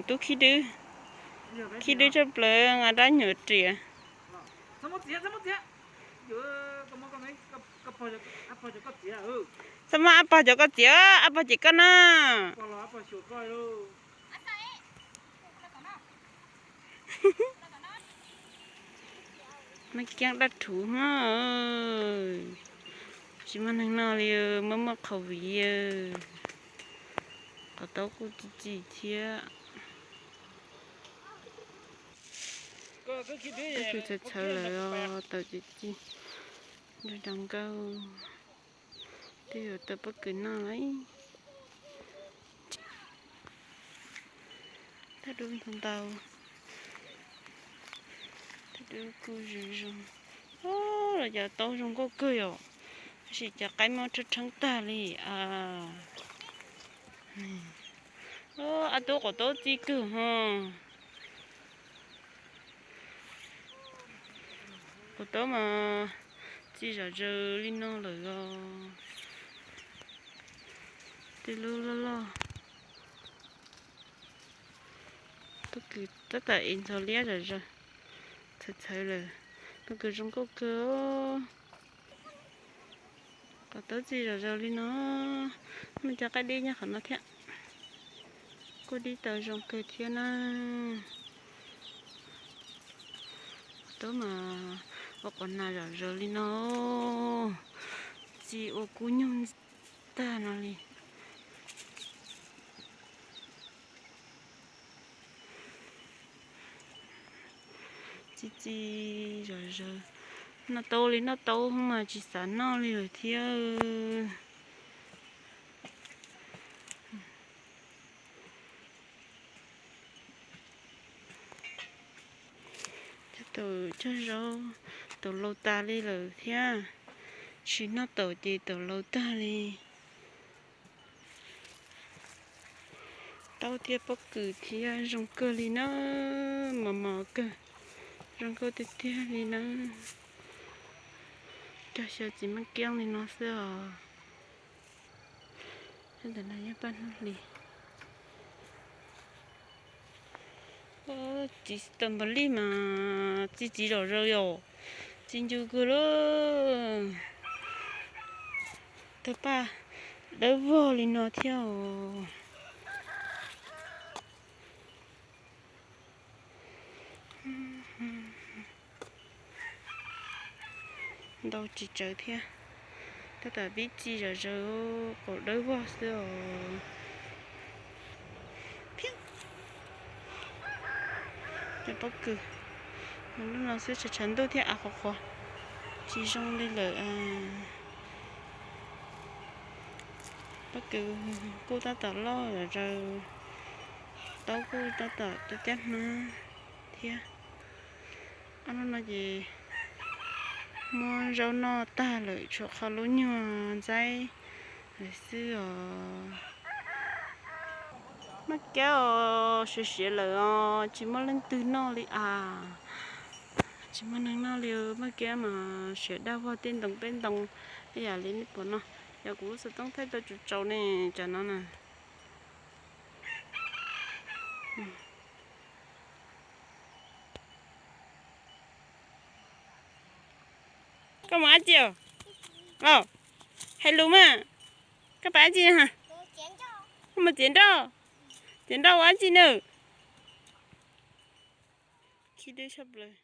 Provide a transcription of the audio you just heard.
Tub khib dwb, khib dwb tshaj plaws nqa dab nyuag riam. Txhob muab ab pog cov koj txiav, ab pog cem koj na. Maj Kiab dab rhuv hmab, tsis muaj neeg noj li, muaj muaj qhauv viv. Qhov taub kuj ci ci thiab. Pob kws txhawv txhawv lawm os, tawm ci ci, nrog dav nkauj. Twb yuav tau pob kws noj lawm. Thaj dub ntau ntau, thaj dub kuj zoo zoo. Los cov taub zoo nkauj kawg yom, tab sis cov qaib muab rheeb rheeb tag li. Ab tub, quav taub txi kawg ho. Quav taub mas txi zom zaws li no lawm os. Tej lub loj loj. Pob kws tab tom ev ntxhov liab zom zaws, txhawv txhawv lawm. Pob kws zoo nkauj kawg. Quav taub txi zom zaws li no. Muaj cov qaib dib nyob qhov no thiab. Kuj dib tau zoo kawg thiab na. Quav taub mas ua quav nas zom zaws li no, txi ua kub nyuj tag no li. Txi txi zom zaws. Noj taub li noj taub mas tsis xav noj li lawm thiab. Cog taum cog zaub, taum laus tas li lawm thiab. Tsis noj taum ces taum laus tag li. Taub thiab pob kws thiab zoo kawg li na, mos mos kawg, zoo nkauj tiag tiag li na. Cog xyaw txiv Maj Kiab li no xwb os. Ntawm no yog paj hnub hlis. Txiv strawberry mas txi txiv zom zaws yom, txi ncw kawg lawm. Tawg paj dawb vog li no thiab os. Ntau tsis tsawg thiab, tab tom pib txi zom zaws, qaum dawb vog xwb os. Cov pob kws, lub no xwb tshav tshav ntuj thiab av qhuav qhuav, tsis zoo li lawm. Pob kws kuj tab tom loj zom zaws, taub kuj tab tom cab cab hnab thiab. Ob hnub no ces muab zaub noj tag lawm, tshuav qhov lub nyuag ntxaib lawm xwb os. Maj Kiab os, siav siav lawm os, tsis muaj leej twg noj li as. Tsis muaj neeg noj li, Maj Kiab mas siav dag vog tej ntoo peb ntoo ib yam li nej pom no. Yog kuv lub xov tooj thaij tau tsaus tsaus ne, tsam no na. Koj mus dab tsi? Hais lus mas. Koj pab dab tsi? Koj mus txiav nroj? Txiav nroj ua dab tsi na? Khib dwb tshaj plaws.